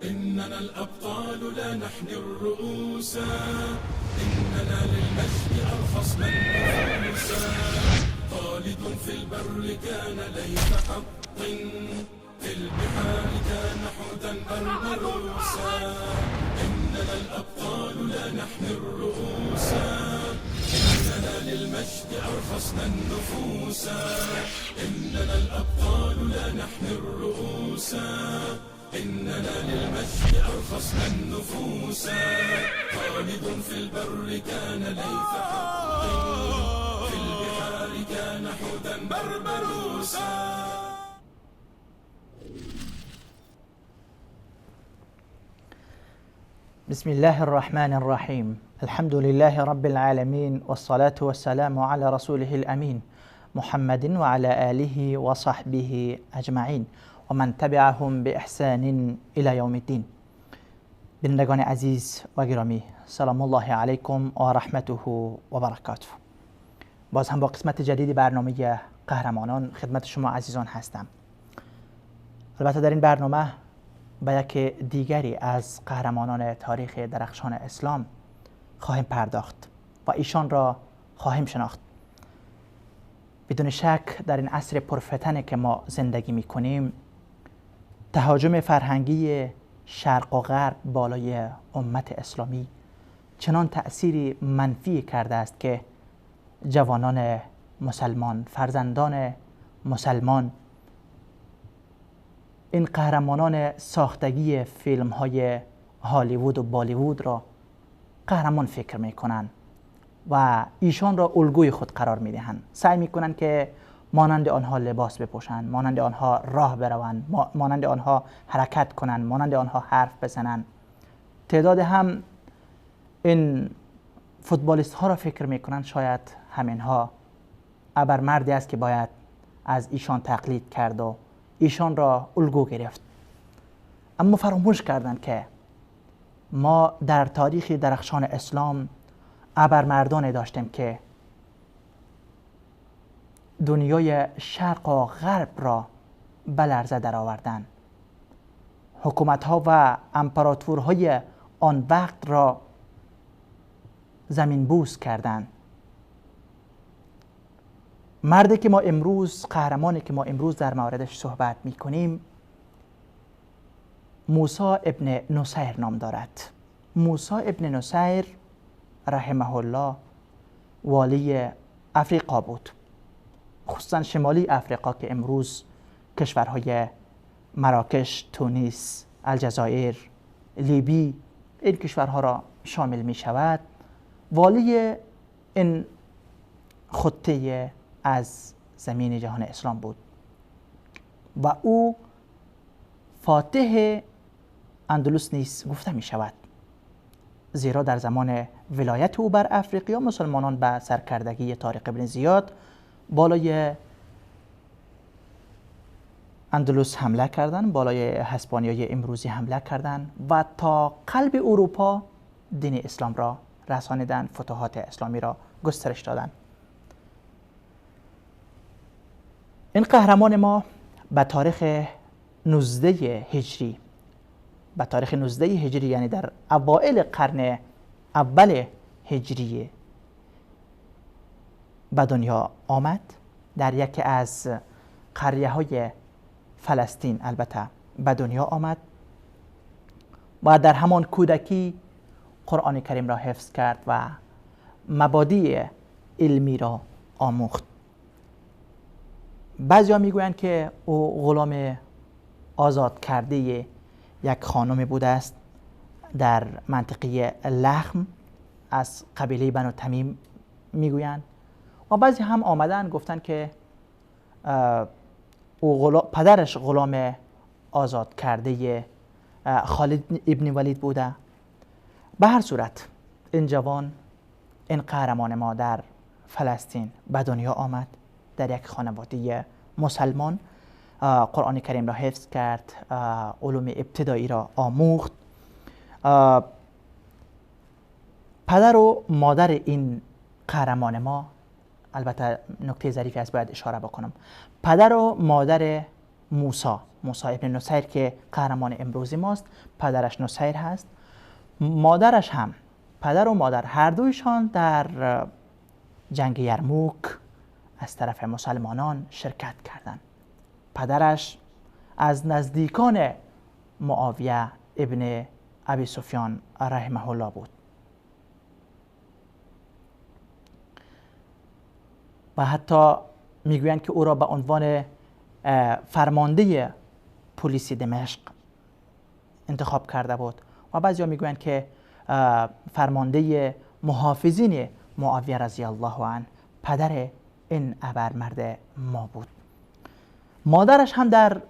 إننا الأبطال لا نحني الرؤوس، إننا للمجد أرخصنا النفوس. خالد في البر كان ليث حط، في البحار كان حوتا بربروسا. إننا الأبطال لا نحني الرؤوس، إننا للمجد أرخصنا النفوس. إننا الأبطال لا نحني الرؤوس، إننا للمجد أرخصنا النفوس. خالد في البر كان ليث حط، في البحار كان حوتا بربروسا. بسم الله الرحمن الرحیم. الحمد لله رب العالمین والصلاة والسلام على رسوله الأمین محمد وعلى آله وصحبه اجمعین و من تبعهم بإحسان الى یوم الدین. بینندگان عزیز و گرامی، سلام الله علیکم و رحمته و برکاته. باز هم با قسمت جدید برنامه قهرمانان خدمت شما عزیزان هستم. البته در این برنامه به یک دیگری از قهرمانان تاریخ درخشان اسلام خواهیم پرداخت و ایشان را خواهیم شناخت. بدون شک در این عصر پرفتنه که ما زندگی می‌کنیم، تهاجم فرهنگی شرق و غرب بالای امت اسلامی چنان تأثیری منفی کرده است که جوانان مسلمان، فرزندان مسلمان، این قهرمانان ساختگی فیلم های هالیوود و بالیوود را قهرمان فکر میکنند و ایشان را الگوی خود قرار میدهند. سعی میکنند که مانند آنها لباس بپوشند، مانند آنها راه بروند، مانند آنها حرکت کنند، مانند آنها حرف بزنند. تعداد هم این فوتبالیست ها را فکر میکنند شاید همینها ابرمردی است که باید از ایشان تقلید کرد و ایشان را الگو گرفت. اما فراموش کردند که ما در تاریخ درخشان اسلام ابرمردان داشتیم که دنیای شرق و غرب را به لرزه درآوردند. حکومت‌ها و امپراتورهای آن وقت را زمین بوس کردند. مردی که ما امروز، قهرمانی که ما امروز در موردش صحبت می‌کنیم، موسی ابن نصیر نام دارد. موسی ابن نصیر رحمه الله والی افریقا بود، خصوصا شمالی افریقا که امروز کشورهای مراکش، تونس، الجزایر، لیبی، این کشورها را شامل می شود. والی این خطه از زمین جهان اسلام بود و او فاتح اندلس نیز گفته می شود، زیرا در زمان ولایت او بر افریقیا مسلمانان به سرکردگی طارق ابن زیاد بالای اندلس حمله کردند، بالای هسپانیای امروزی حمله کردند و تا قلب اروپا دین اسلام را رسانیدند، فتوحات اسلامی را گسترش دادند. این قهرمان ما به تاریخ 19 هجری، به تاریخ 19 هجری یعنی در اوائل قرن اول هجری به دنیا آمد، در یکی از قریه های فلسطین البته به دنیا آمد و در همان کودکی قرآن کریم را حفظ کرد و مبادی علمی را آموخت. بعضیا میگویند که او غلام آزاد کرده یک خانم بوده است در منطقه لخم از قبیله بنو تمیم میگویند، و بعضی هم آمدن گفتن که او پدرش غلام آزاد کرده خالد ابن ولید بوده. به هر صورت این جوان، این قهرمان ما در فلسطین به دنیا آمد، در یک خانواده مسلمان، قرآن کریم را حفظ کرد، علوم ابتدایی را آموخت. پدر و مادر این قهرمان ما، البته نکته ظریفی است باید اشاره بکنم، پدر و مادر موسی موسی ابن نصیر که قهرمان امروزی ماست، پدرش نصیر هست. مادرش هم، پدر و مادر هر دویشان در جنگ یرموک از طرف مسلمانان شرکت کردند. پدرش از نزدیکان معاویه ابن ابی سفیان رحمه الله بود و حتی میگویند که او را به عنوان فرمانده پلیس دمشق انتخاب کرده بود و بعضیا میگویند که فرمانده محافظین معاویه رضی الله عنه پدر این ابرمرد ما بود. مادرش هم در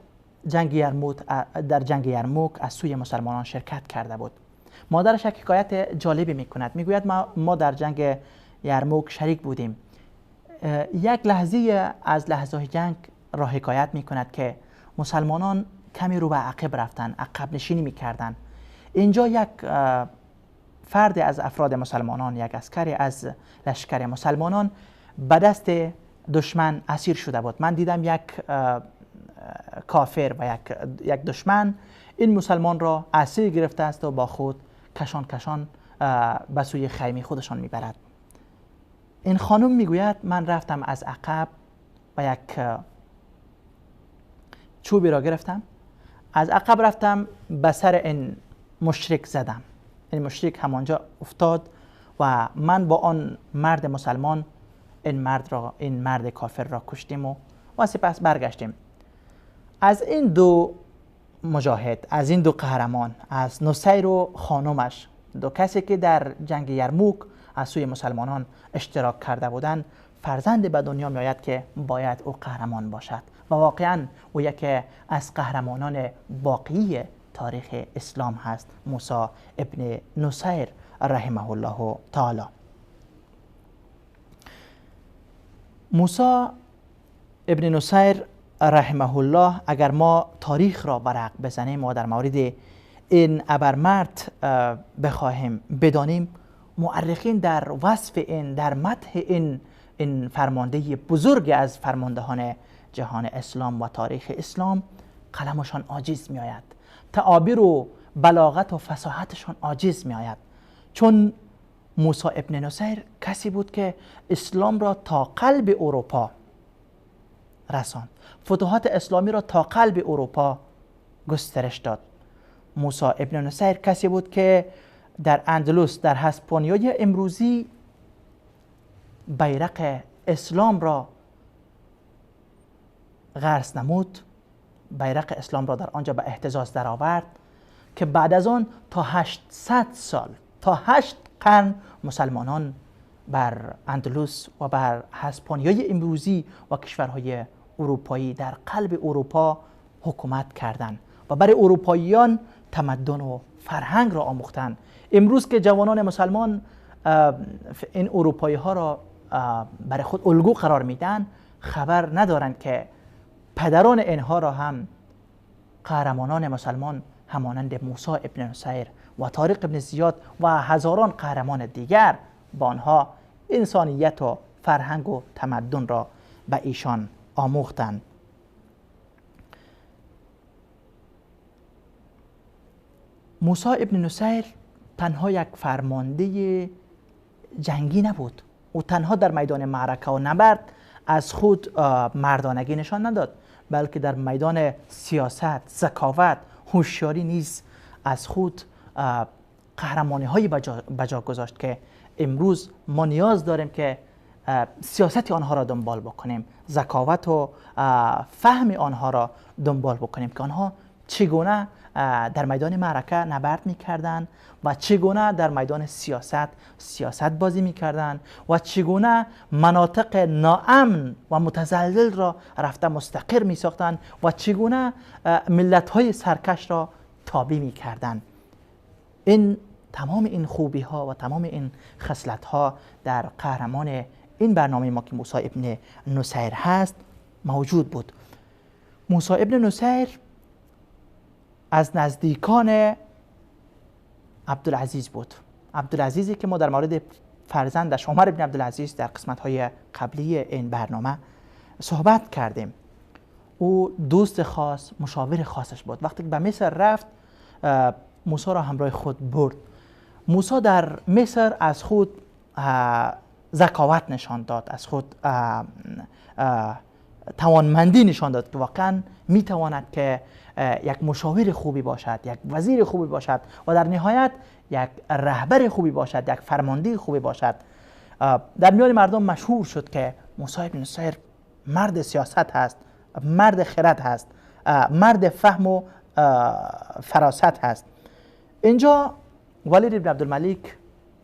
جنگ یرموک از سوی مسلمانان شرکت کرده بود. مادرش یک حکایت جالبی میکند، میگوید ما در جنگ یرموک شریک بودیم. یک لحظه از لحظه جنگ را حکایت میکند که مسلمانان کمی رو به عقب رفتن، عقب نشینی میکردن. اینجا یک فرد از افراد مسلمانان، یک عسکری از لشکر مسلمانان به دست دشمن اسیر شده بود. من دیدم یک کافر و یک دشمن این مسلمان را اسیر گرفته است و با خود کشان کشان به سوی خیمه خودشان میبرد. این خانم میگوید من رفتم از عقب و یک چوبی را گرفتم، از عقب رفتم به سر این مشرک زدم. این مشرک همانجا افتاد و من با آن مرد مسلمان این مرد کافر را کشتیم و سپس برگشتیم. از این دو مجاهد، از این دو قهرمان، از نصیر و خانمش، دو کسی که در جنگ یرموک از سوی مسلمانان اشتراک کرده بودند، فرزند به دنیا می آید که باید او قهرمان باشد و واقعا او یکی از قهرمانان واقعی تاریخ اسلام هست، موسی ابن نصیر رحمه الله تعالی. موسی ابن نصیر رحمه الله، اگر ما تاریخ را ورق بزنیم و در مورد این ابرمرد بخواهیم بدانیم، مؤرخین در وصف این، در مدح این فرمانده بزرگ از فرماندهان جهان اسلام و تاریخ اسلام، قلمشان عاجز می آید، تعابیر و بلاغت و فصاحتشان عاجز می آید. چون موسی ابن نصیر کسی بود که اسلام را تا قلب اروپا رساند، فتوحات اسلامی را تا قلب اروپا گسترش داد. موسی ابن نصیر کسی بود که در اندلس، در هسپانیای امروزی، بیرق اسلام را غرس نمود، بیرق اسلام را در آنجا به اهتزاز درآورد که بعد از آن تا 800 سال، تا 8 قرن مسلمانان بر اندلس و بر هسپانیای امروزی و کشورهای اروپایی در قلب اروپا حکومت کردند و برای اروپاییان تمدن و فرهنگ را آموختند. امروز که جوانان مسلمان این اروپایی ها را برای خود الگو قرار میدن، خبر ندارند که پدران اینها را هم قهرمانان مسلمان همانند موسی ابن نصیر و طارق ابن زیاد و هزاران قهرمان دیگر با آنها انسانیت و فرهنگ و تمدن را به ایشان آموختند. موسی ابن نصیر تنها یک فرمانده جنگی نبود. او تنها در میدان معرکه و نبرد از خود مردانگی نشان نداد، بلکه در میدان سیاست، ذکاوت، هوشیاری نیز از خود قهرمانی هایی بجا گذاشت که امروز ما نیاز داریم که سیاست آنها را دنبال بکنیم، ذکاوت و فهم آنها را دنبال بکنیم که آنها چگونه در میدان معرکه نبرد میکردند و چگونه در میدان سیاست بازی میکردند و چگونه مناطق ناامن و متزلزل را رفته مستقر میساختند و چگونه ملت‌های سرکش را تابع میکردند. این تمام این خوبی ها و تمام این خصلت ها در قهرمان این برنامه ما که موسی ابن نصیر هست موجود بود. موسی ابن نصیر از نزدیکان عبدالعزیز بود. عبدالعزیزی که ما در مورد فرزندش عمر ابن عبدالعزیز در قسمت های قبلی این برنامه صحبت کردیم. او دوست خاص، مشاور خاصش بود. وقتی که به مصر رفت موسی را همراه خود برد. موسی در مصر از خود ذکاوت نشان داد، از خود توانمندی نشان داد که واقعا میتواند که یک مشاور خوبی باشد، یک وزیر خوبی باشد و در نهایت یک رهبر خوبی باشد، یک فرمانده خوبی باشد. در میان مردم مشهور شد که موسی بن نصیر مرد سیاست هست، مرد خرد هست، مرد فهم و فراست هست. اینجا ولید بن عبدالملک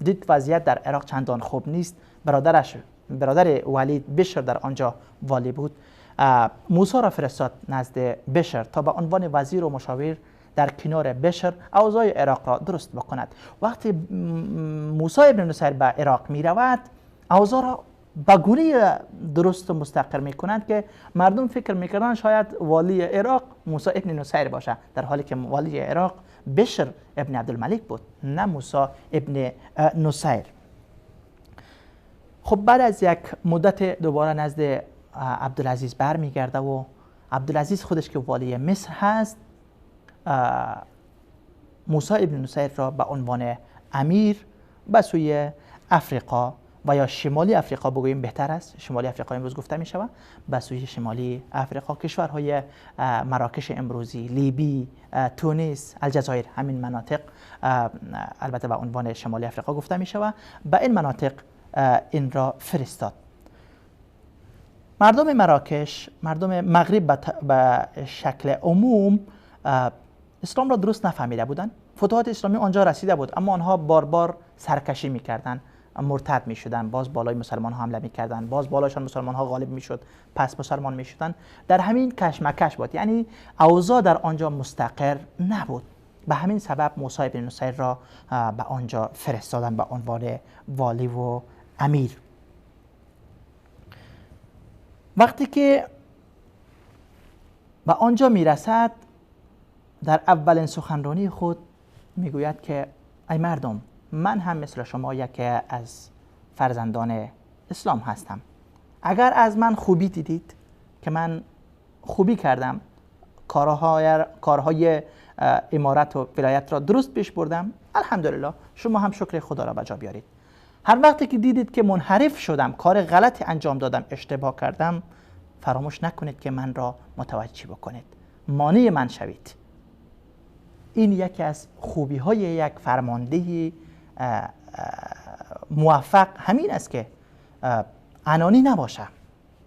دید وضعیت در عراق چندان خوب نیست. برادر ولید بشر در آنجا والی بود. موسی را فرستاد نزد بشر تا به عنوان وزیر و مشاور در کنار بشر اوضاع عراق را درست بکند. وقتی موسی بن نصیر به عراق می رود، اوضاع را به گونه درست و مستقر می کند که مردم فکر می کردند شاید والی عراق موسی ابن نصیر باشه، در حالی که والی عراق بشر ابن عبدالملک بود، نه موسی ابن نصیر. خب بعد از یک مدت دوباره نزد عبدالعزیز برمیگرده و عبدالعزیز خودش که والی مصر هست، موسی ابن نصیر را به عنوان امیر به سوی افریقا و یا شمالی افریقا بگوییم بهتر است، شمالی افریقا امروز گفته می شود، به سوی شمالی افریقا، کشورهای مراکش امروزی، لیبی، تونس، الجزایر، همین مناطق البته به عنوان شمالی افریقا گفته می شود، به این مناطق این را فرستاد. مردم مراکش، مردم مغرب به شکل عموم اسلام را درست نفهمیده بودند. فتوحات اسلامی آنجا رسیده بود، اما آنها بار بار سرکشی میکردند، مرتد میشدن، باز بالای مسلمان ها حمله میکردن، باز بالایشان مسلمان ها غالب میشد، پس مسلمان میشدن. در همین کشمکش بود، یعنی اوضاع در آنجا مستقر نبود. به همین سبب موسی بن نصیر را به آنجا فرستادن به عنوان والی و امیر. وقتی که به آنجا میرسد، در اولین سخنرانی خود میگوید که ای مردم، من هم مثل شما یکی از فرزندان اسلام هستم. اگر از من خوبی دیدید که من خوبی کردم، کارهای امارت و ولایت را درست پیش بردم، الحمدلله، شما هم شکر خدا را به جا بیارید. هر وقتی که دیدید که منحرف شدم، کار غلطی انجام دادم، اشتباه کردم، فراموش نکنید که من را متوجه بکنید، مانع من شوید. این یکی از خوبی های یک فرمانده موفق همین است که انانی نباشه.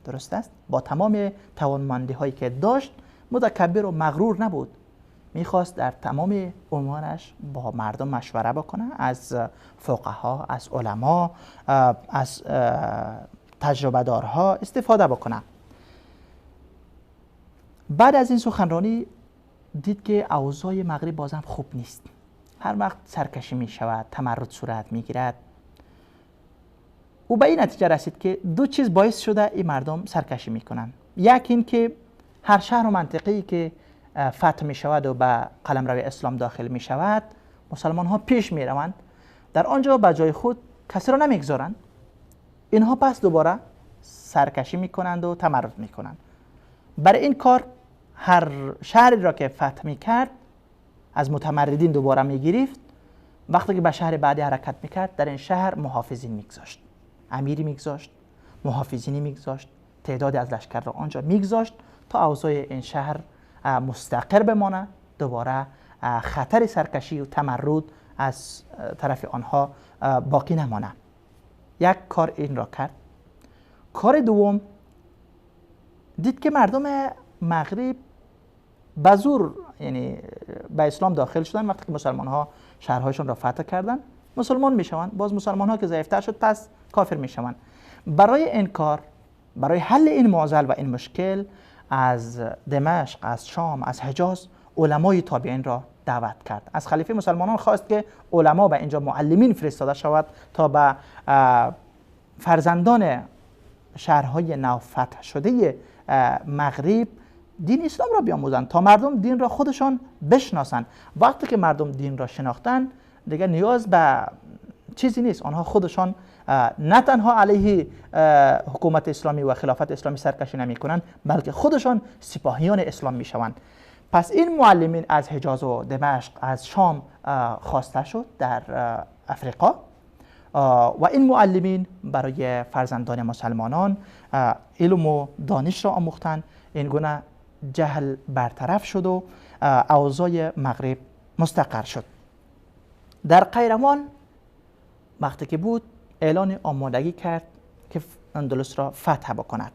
درست است؟ با تمام توانمندی هایی که داشت متکبر و مغرور نبود. میخواست در تمام امورش با مردم مشوره بکنه، از فقها، از علما، از تجربه دارها استفاده بکنه. بعد از این سخنرانی دید که اوضاع مغرب بازم خوب نیست. هر وقت سرکشی می شود، تمرد صورت می گیرد. او به این نتیجه رسید که دو چیز باعث شده این مردم سرکشی می کنند. یک این که هر شهر و منطقه‌ای که فتح می شود و به قلمرو اسلام داخل می شود، مسلمان ها پیش می روند، در آنجا به جای خود کسی را نمیگذارند. اینها پس دوباره سرکشی می کنند و تمرد می کنند. برای این کار هر شهری را که فتح می کرد از متمردین دوباره می گرفت. وقتی که به شهر بعدی حرکت می کرد، در این شهر محافظین می گذاشت، امیری می گذاشت، محافظینی می گذاشت، تعدادی از لشکر را آنجا می گذاشت تا اوضاع این شهر مستقر بمانه، دوباره خطر سرکشی و تمرد از طرف آنها باقی نمانه. یک کار این را کرد. کار دوم، دید که مردم مغرب به زور یعنی به اسلام داخل شدن. وقتی که مسلمان ها شهرهایشان را فتح کردن، مسلمان میشوند، باز مسلمان ها که ضعیفتر شد پس کافر میشوند. برای این کار، برای حل این معضل و این مشکل، از دمشق، از شام، از حجاز علمای تابعین را دعوت کرد. از خلیفه مسلمانان خواست که علما به اینجا معلمین فرستاده شود تا به فرزندان شهرهای نو فتح شده مغرب دین اسلام را بیاموزند تا مردم دین را خودشان بشناسند. وقتی که مردم دین را شناختن، دیگه نیاز به چیزی نیست. آنها خودشان نه تنها علیه حکومت اسلامی و خلافت اسلامی سرکشی نمی کنند، بلکه خودشان سپاهیان اسلام می شوند. پس این معلمین از حجاز و دمشق، از شام خواسته شد در افریقا و این معلمین برای فرزندان مسلمانان علم و دانش را آموختند. این گونه جهل برطرف شد و اوضاع مغرب مستقر شد. در قیروان وقتی که بود اعلان آمادگی کرد که اندلس را فتح بکند.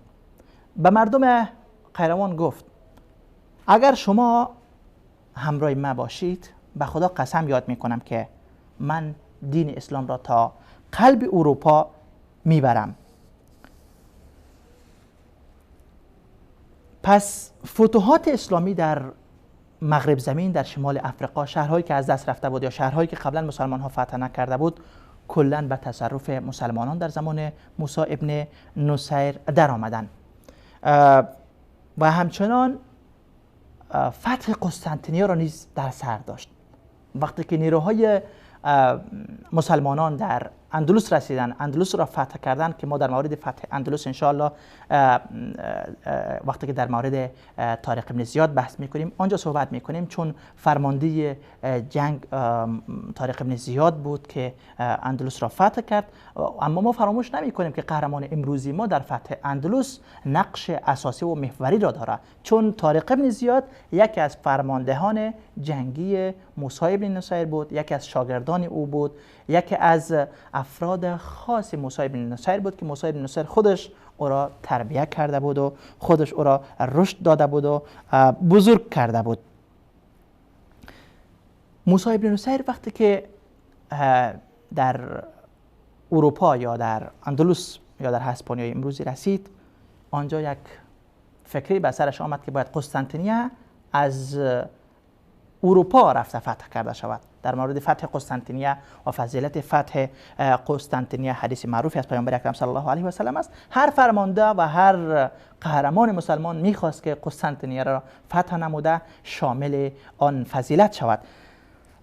به مردم قیروان گفت اگر شما همراه ما باشید به خدا قسم یاد میکنم که من دین اسلام را تا قلب اروپا میبرم. پس فتوحات اسلامی در مغرب زمین، در شمال افریقا، شهرهایی که از دست رفته بود یا شهرهایی که قبلا مسلمان ها فتح نکرده بود، کلا به تصرف مسلمانان در زمان موسی ابن نصیر در آمدن و همچنان فتح قسطنطنیه را نیز در سر داشت. وقتی که نیروهای مسلمانان در اندلس رسیدن، اندلس را فتح کردن که ما در مورد فتح اندلس انشاءالله وقتی که در مورد طارق ابن زیاد بحث میکنیم آنجا صحبت میکنیم، چون فرمانده جنگ طارق ابن زیاد بود که اندلس را فتح کرد. اما ما فراموش نمیکنیم که قهرمان امروزی ما در فتح اندلس نقش اساسی و محوری را دارد، چون طارق ابن زیاد یکی از فرماندهان جنگی موسی ابن نصیر بود، یکی از شاگردان او بود، یکی از افراد خاص موسی ابن نصیر بود که موسی ابن نصیر خودش او را تربیه کرده بود و خودش او را رشد داده بود و بزرگ کرده بود. موسی ابن نصیر وقتی که در اروپا یا در اندلس یا در هسپانیای امروزی رسید، آنجا یک فکری به سرش آمد که باید قسطنطنیه از اروپا رفته فتح کرده شود. در مورد فتح قسطنطنیه و فضیلت فتح قسطنطنیه حدیث معروفی از پیامبر اکرم صلی الله علیه و سلم است. هر فرمانده و هر قهرمان مسلمان میخواست که قسطنطنیه را فتح نموده شامل آن فضیلت شود.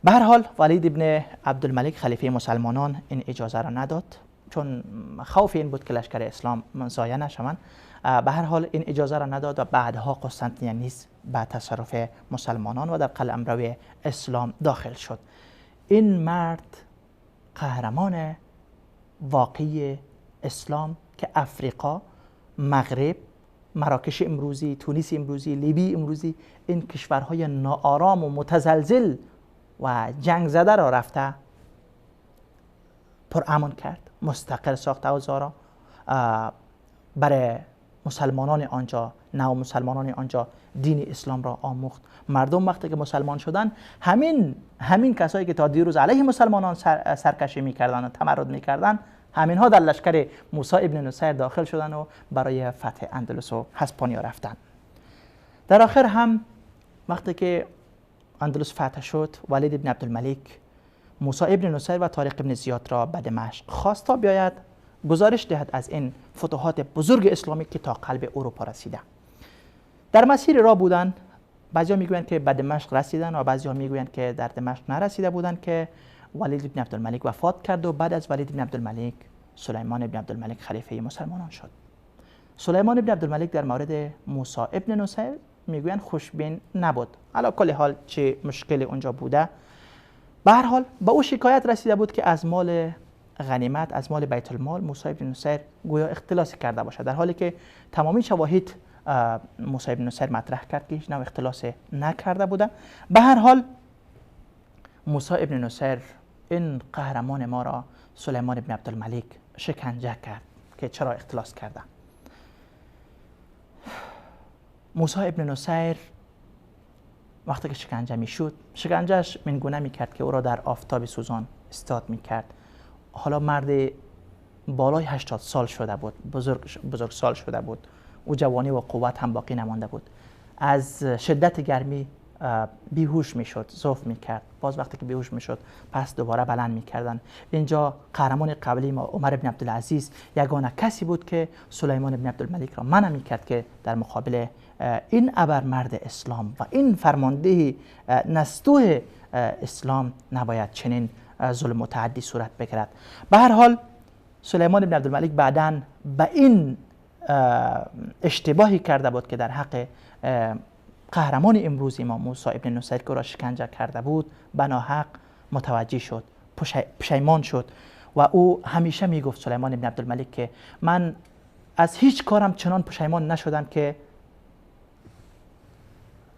به هر حال ولید ابن عبدالملک خلیفه مسلمانان این اجازه را نداد، چون خوف این بود که لشکر اسلام ضایع نشوند. به هر حال این اجازه را نداد و بعدها قسطنطنیه نیز به تصرف مسلمانان و در قلمرو اسلام داخل شد. این مرد قهرمان واقعی اسلام که افریقا، مغرب، مراکش امروزی، تونس امروزی، لیبی امروزی، این کشورهای ناآرام و متزلزل و جنگ زده را رفته پر امان کرد، مستقر ساخت اوضاع را برای مسلمانان آنجا، نو مسلمانان آنجا دین اسلام را آموخت. مردم وقتی که مسلمان شدن، همین کسایی که تا دیروز علیه مسلمانان سرکشی میکردن و تمرد میکردن، همینها در لشکر موسی ابن نصیر داخل شدن و برای فتح اندلس و هسپانیا رفتن. در آخر هم وقتی که اندلس فتح شد، ولید ابن عبدالملک موسی ابن نصیر و طارق ابن زیاد را به دمشق خواست تا بیاید گزارش دهد از این فتوحات بزرگ اسلامی که تا قلب اروپا رسیده. در مسیر راه بودن، بعضیا میگویند که به دمشق رسیدن و بعضیا میگویند که در دمشق نرسیده بودند که ولید ابن عبدالملک وفات کرد و بعد از ولید ابن عبدالملک سلیمان ابن عبدالملک خلیفه مسلمانان شد. سلیمان ابن عبدالملک در مورد موسی ابن نصیر میگویند خوشبین نبود. علی کل حال چه مشکل اونجا بوده، به هر حال با او شکایت رسیده بود که از مال غنیمت، از مال بیت المال موسی ابن نصیر گویا اختلاس کرده باشد، در حالی که تمامی شواهد موسی ابن نصیر مطرح کرد که هیچ نوع اختلاس نکرده بوده. به هر حال موسی ابن نصیر این قهرمان ما را سلیمان ابن عبدالملک شکنجه کرد که چرا اختلاس کرده. موسی ابن نصیر وقتی که شکنجه میشد، شکنجهش منگونه میکرد که او را در آفتاب سوزان استاد میکرد. حالا مرد بالای 80 سال شده بود، بزرگ سال شده بود، او جوانی و قوت هم باقی نمانده بود. از شدت گرمی بیهوش میشد، ضعف میکرد. باز وقتی که بیهوش میشد پس دوباره بلند میکردن. اینجا قهرمان قبلی ما عمر بن عبدالعزیز یگانه کسی بود که سلیمان بن عبدالملک را منع میکرد که در مقابل این ابرمرد اسلام و این فرمانده نستوه اسلام نباید چنین ظلم و تعدی صورت بگیرد. به هر حال سلیمان بن عبدالملک بعداً به این اشتباهی کرده بود که در حق قهرمان امروز ما موسی ابن نصیر که را شکنجه کرده بود به ناحق متوجه شد، پشیمان شد و او همیشه میگفت سلیمان بن عبدالملک که من از هیچ کارم چنان پشیمان نشدم که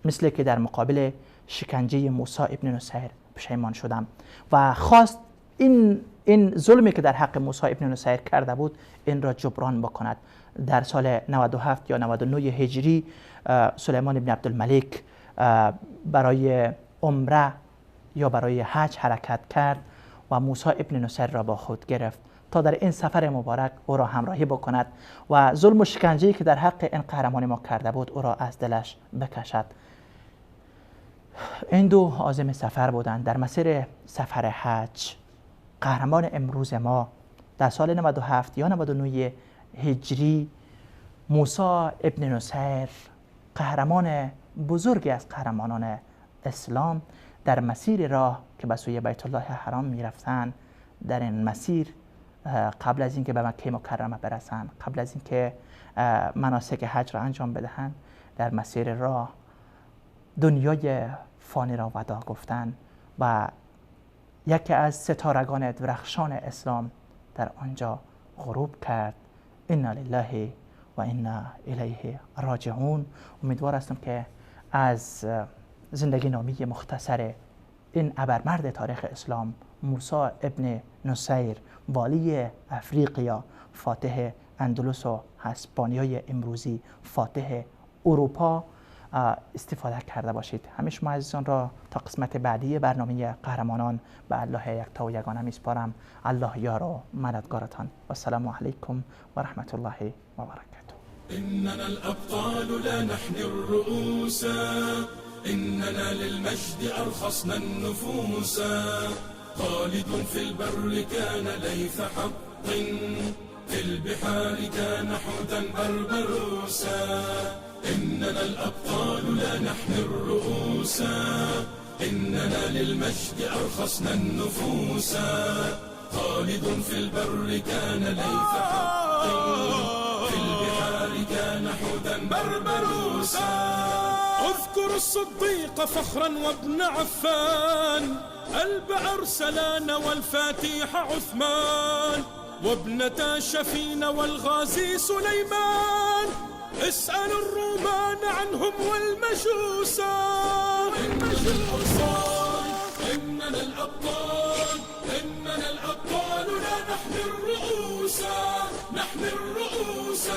مثل که در مقابل شکنجه موسی ابن نصیر پشیمان شدم و خواست این ظلمی که در حق موسی ابن نصیر کرده بود این را جبران بکند. در سال 97 یا 99 هجری سلیمان بن عبدالملک برای عمره یا برای حج حرکت کرد و موسی ابن نصیر را با خود گرفت تا در این سفر مبارک او را همراهی بکند و ظلم و شکنجه‌ای که در حق این قهرمان ما کرده بود او را از دلش بکشد. این دو عازم سفر بودند در مسیر سفر حج. قهرمان امروز ما در سال 97 یا 99 هجری موسی ابن نصیر، قهرمان بزرگی از قهرمانان اسلام، در مسیر راه که به سوی بیت الله حرام میرفتند، در این مسیر قبل از اینکه به مکه مکرمه برسند، قبل از اینکه مناسک حج را انجام بدهند، در مسیر راه دنیای فانی را وداع گفتند و یکی از ستارگان درخشان اسلام در آنجا غروب کرد. انا لله و انا الیه راجعون. امیدوار هستم که از زندگی نامی مختصر این ابرمرد تاریخ اسلام موسی ابن نصیر، والی افریقیا، فاتح اندلس و هسپانیای امروزی، فاتح اروپا استفاده کرده باشید. همه شما عزیزان را تا قسمت بعدی برنامه قهرمانان به الله یکتا و یگانه میسپارم. الله یار و مددگارتان. و السلام علیکم و رحمت الله و برکاته. اننا الابطال لا نحني الرؤوس، اننا للمجد ارخصنا النفوس، خالد في البر كان ليث حق، في البحار كان حوتا بربروسا، إننا الأبطال لا نحمي الرؤوس، إننا للمجد أرخصنا النفوس، خالد في البر كان ليث حق، في البحار كان حوتا بربروسا. اذكر الصديق فخرا وابن عفان، ألب أرسلان والفاتح عثمان، وابنة شفين والغازي سليمان، اسأل الرومان عنهم والمجوسا. إننا الأبطال، إننا الأبطال لا نحمي الرؤوس، نحمي الرؤوس.